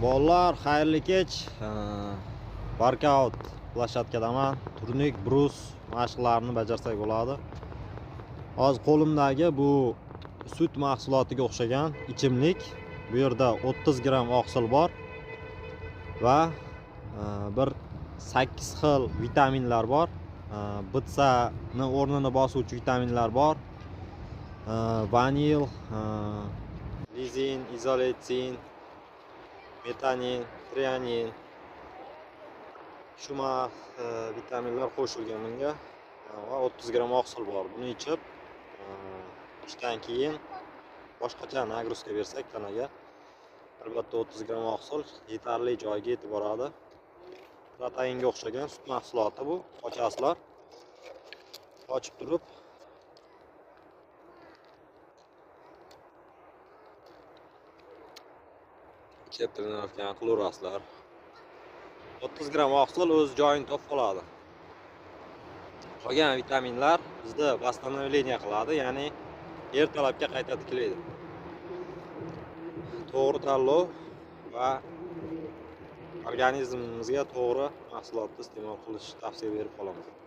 Bolalar, xayrli kech. Workout ploshadkadaman. Turnik, brus mashqlarini bajarsak bo'ladi. Hozir qo'limdagi bu sut mahsulotiga o'xshagan ichimlik. Bu yerda 30 gram oqsil bor va bir 8 xil vitaminlar bor. BCAni o'rnini bosuvchi vitaminlar bor. Vanil, lizin, izoletsin, metanin, treonin, shuma vitaminlar qo'shilgan bunga va 30 gram oqsil bor. Buni ichib, ishdan keyin boshqacha nagruzka bersak tanaga, albatta 30 gram oqsil yetarli joyga yetib boradi. Proteinga o'xshagan sut mahsuloti bu. Ochasizlar. Ochib turib ichib trenirovkani qilaverasizlar. 30 gram oqsil o'z joyini topib qoladi. Qolgan vitaminlar bizda восстановление qiladi, ya'ni ertalabga qayta tiklaydi. To'g'ri tanlov va organizmimizga to'g'ri mahsulotni iste'mol qilish tavsiya berib qolaman.